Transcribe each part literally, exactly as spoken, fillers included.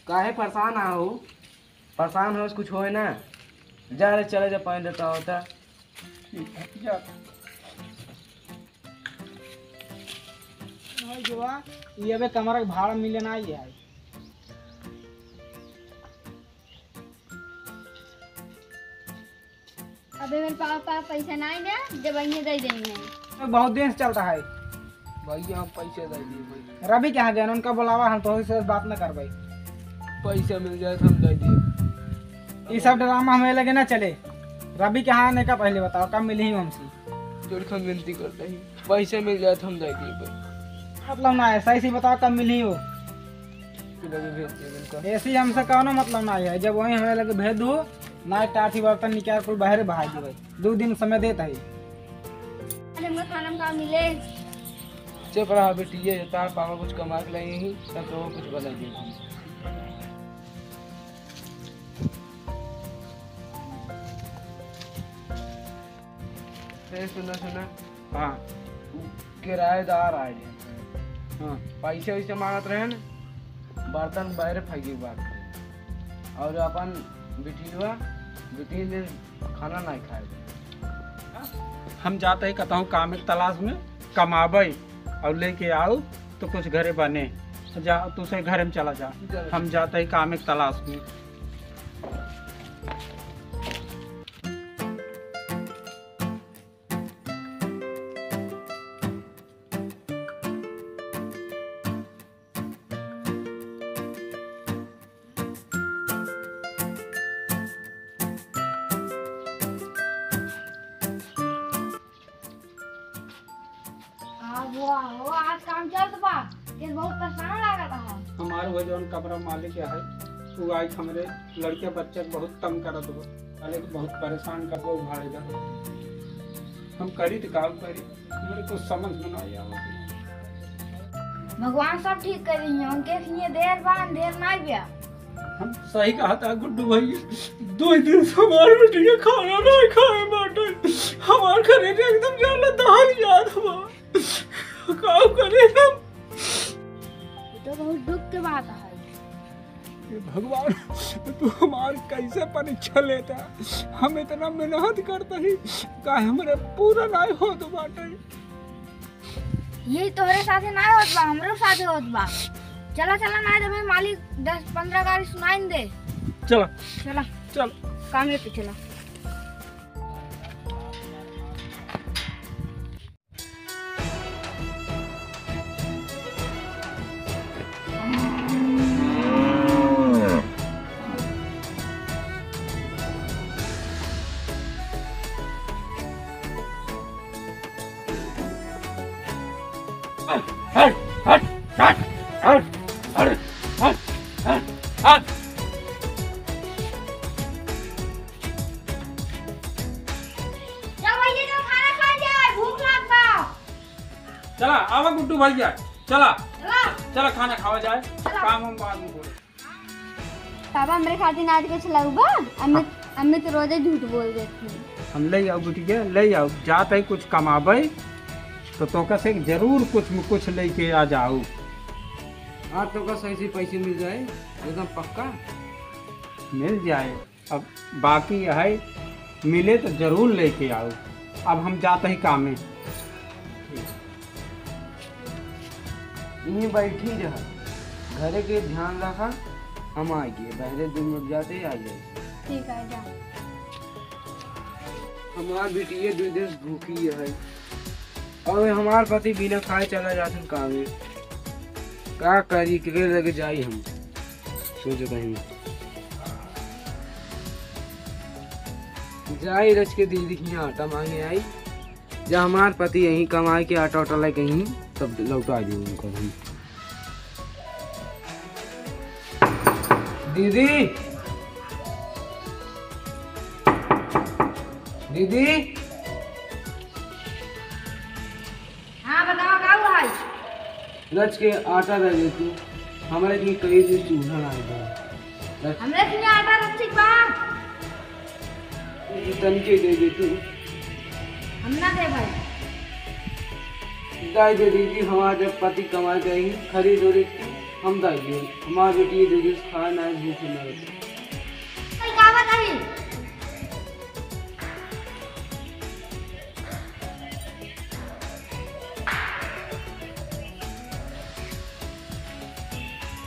काहे परेशान आ हो? परेशान हो, कुछ होए ना। जा रे, चले जा, पानी देता होता। ठीक है, जा। भाई जुआ, ये अबे कमरा के भाड़ा मिले ना, ये है। अबे मेरे पापा पैसा ना आए ना, जब आएंगे दे देंगे। बहुत दिन से चलता है। भैया, हम पैसे दे दिए भाई। रवि कहाँ गए? उनका बुलावा, हम तो से बात न करबे। पैसा मिल जाए तो हम दे दिए। ये सब ड्रामा हमें लगे ना चले। रवि कहाँ आने का पहले बताओ, कब मिली ही हमसे? जोड़ के हम विनती करते हैं, पैसे मिल जाए तो हम दे दिए भाई। मतलब ना है, सही से बताओ कब मिली हो? कि लगे भेज दिए इनका। ऐसे हमसे कौनो मतलब ना है, जब वहीं हमें लगे भेज दो, ना टाठी बर्तन निकाल कुल बाहर बहा दे भाई। दो दिन समय देता है। अरे हमको खाना में का मिले? चुप रहा बेटी, ये तार पापा कुछ कमा के लाई ही, तब तो वो कुछ बना दिए हम। ए, सुना, सुना। हाँ। उ किराएदार आए रहे। हाँ। पैसे वैसे मांगत रहे न, बर्तन बाहर फेंके के बात करे। और अपन बिटिया दो तीन दिन खाना नहीं खाए। हम जाते ही कहता हूँ काम के तलाश में, कमाबे और लेके आओ तो कुछ घरे बने। जा, तू से घरे में चला जा। चलो। हम जाते ही काम के तलाश में। आ, वाह, वाह, आज काम चलत बा। के बहुत परेशान लागत है। हमार वो जौन कमरा मालिक है, वो आज हमरे लड़के बच्चे के बहुत तंग करत बा। साले के बहुत परेशान कर बा, उघाड़े दा। हम करी तो का करी, हमरे कुछ समझ में ना आवत। भगवान सब ठीक कर दिए, उनके लिए देर बा, अंधेर ना गया। हम सही कहा था गुड्डू भाई, दो दिन से हमारे बेटी के खाना ना खाए बाटे, हमार खरीद एकदम जाला दहल याद हुआ। का करे हम? ये तो बहुत दुख के बात है। हे भगवान, तू हमार कैसे परीक्षा लेता? हम इतना मेहनत करता ही, का हमरे पूरा नाय होत बाटे? यही तोहरे साथे नाय होत बा, हमरो साथे होत बा। चला, चला, नाय तो भाई मालिक दस पन्द्रह गारी सुनाइन दे। चला। चला। चल। कामे पे चला। हट, हट, हट। चल भैया, चल खाना खा जाए, भूख लाग बा। चला, आवा गुड्डू भैया, चला। चला। चला, खाना खावा जाए, चला। काम हम बाद में बोले। पापा, हमरे खातिर आज कुछ लाऊ बा? अम्मी, हाँ। अम्मी तो रोजे झूठ बोल देती है। हम ले आओ बिटिया, ले आओ, जात है कुछ कमाबे, तो तोका से जरूर कुछ न कुछ लेके आ जाऊ। हाँ, तोका सही से पैसे मिल जाए, एकदम पक्का। मिल जाए। अब बाकी यह है, मिले तो जरूर लेके आओ। अब हम जाते ही कामे। यहीं बैठी रह, घरे के ध्यान रखा, हम आ गए, बहरे दो मिनट जाते ही आ जाए। ठीक है, जा। हमार बिटिया दो दिन से भूखी है, और हमार पति बिना खाए चला जात हैं कामे। का करी, केकरे लगे जाई हम? सोचत हई। जाई रच के दीदी के यहाँ आटा मांगे आई। जा हमार पति यहीं कमाए के आटा उटा लेके यहीं तब लौटा दी उनको हम। दीदी, दीदी। हाँ, बतावा, का हुआ है? रच के आटा दे दे तू, हमारे के कई दिन चूल्हा ना आए बा। रच- हमरे के आटा रच के बा। तू तनके दे दे तू। हम ना दे भाई। दाई दे दीदी, हमारे जब पति कमाए गए ही, खरीद उरीद के हम दाई, हमार बेटी दे दे, खाए ना, भूख ना रहे। कल का बात आई?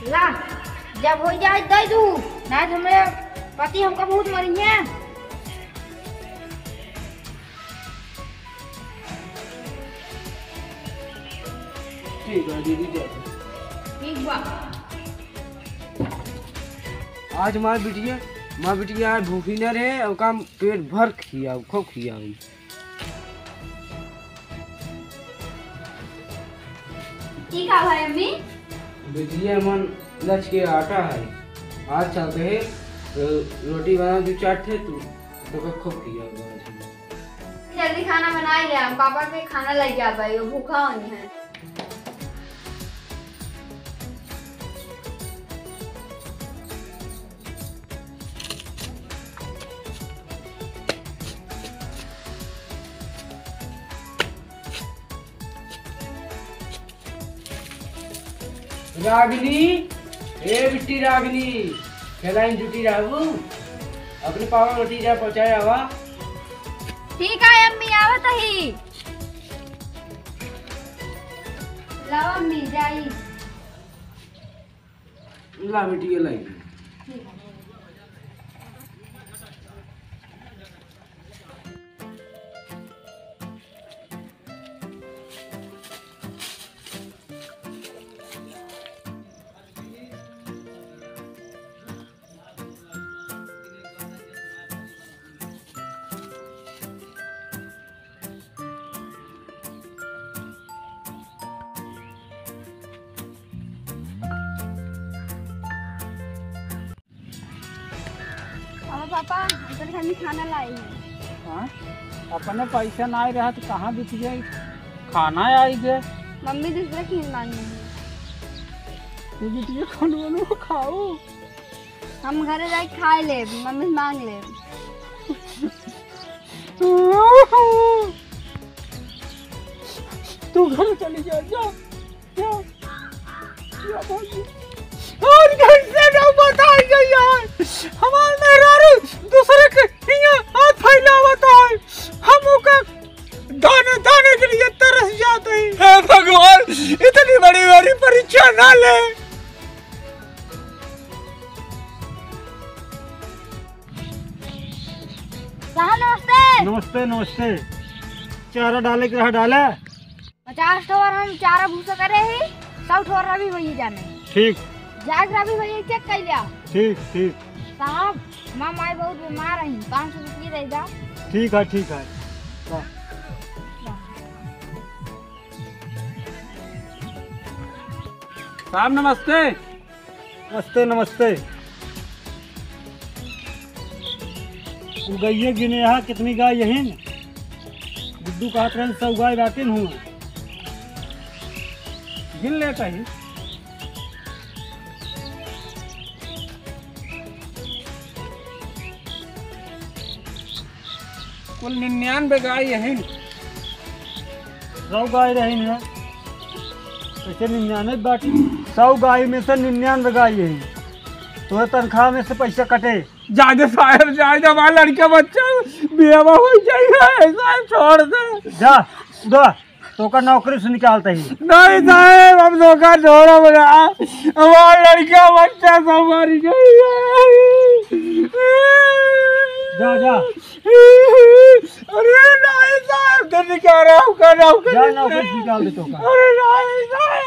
ला, जब होइ जाए दे दू, ना तो हमरे पति हमका बहुत मरिहे। ठीक बा दीदी, जा। ठीक बा। आज माँ बिटिया, माँ बिटिया आज भूखी न रहे, ओका पेट भर खियाऊ, खूब खियाऊ। ठीक है भाई अम्मी। बिटिया मन लच के आटा है, आज चाहते हैं, अ, रोटी बना दू चार ठे तू। तो का खूब किया हुआ है। जल्दी खाना बनाई ले, हम पापा के खाना लइ जाबे, वो भूखा होनी है। रागिनी, ए बिट्टी रागिनी, खेलाइन जुटी रहबू, अपने पावा रोटी जा पहुँचाए आवा। ठीक है अम्मी, आवत ही। लावा अम्मी, जाई। ला बेटी, ये लाई। अब पापा, हम तोरे खातिर खाना लाई है। हाँ? अपने पैसा ना रहा तो कहाँ बिटिया खाना आई गे? मम्मी दूसरे की मांगी है। तो बिटिया खाना वाना खाओ। हम घरे जाके खाए लेब, मम्मी से मांग लेब। तू घर चली जा, जा, जा। आज कैसे नौबत आ गई यार, हमार मेहरारू दूसरे के हियां हाथ फैलावत है, हम ओकर दाने दाने के लिए तरस जाते हैं। हे भगवान, इतनी बड़ी मेरी परीक्षा ना ले। साहब नमस्ते। नमस्ते, नमस्ते। चारा डाले के रहा, डाला? पचास ठो और हम चारा भूसा करे ही, सौ ठो और अभी वही जाने। ठीक। जाके अभी वही check कर लिया। ठीक, ठीक। साहब, माँ माई बहुत बीमार है, पाँच सौ रुपये दे जा। ठीक है, ठीक है। साहब नमस्ते। नमस्ते, नमस्ते। उ गइये गिने यहाँ कितनी गाय यहीं? गुड्डू कहत रहन सौ गाय बाटिन हुआ। गिन ले कहीं। कुल निन्यानवे गाय यहीं। सौ गाय रही ना, ऐसे निन्यानवे बाटी। सौ गाय में से निन्यानवे गाय यहीं। तोहरे तनख्वाह में से पैसा कटे। जाए दे साहब, जाए दे, हमारा लड़का बच्चा बेवा हो जाएगा, ऐसा छोड़ दे। जा, उधर। तोका नौकरी से निकालते ही। नहीं साहब, हम धोखा छोड़ब ना। हमार लड़का बच्चा सब मर गई है। जा, जा। अरे नहीं साहब, तो निकाल रहा हूँ, कर रहा हूँ, कर जा, रहा हूँ। नौकरी से निकाल दे तोका। अरे नहीं साहब।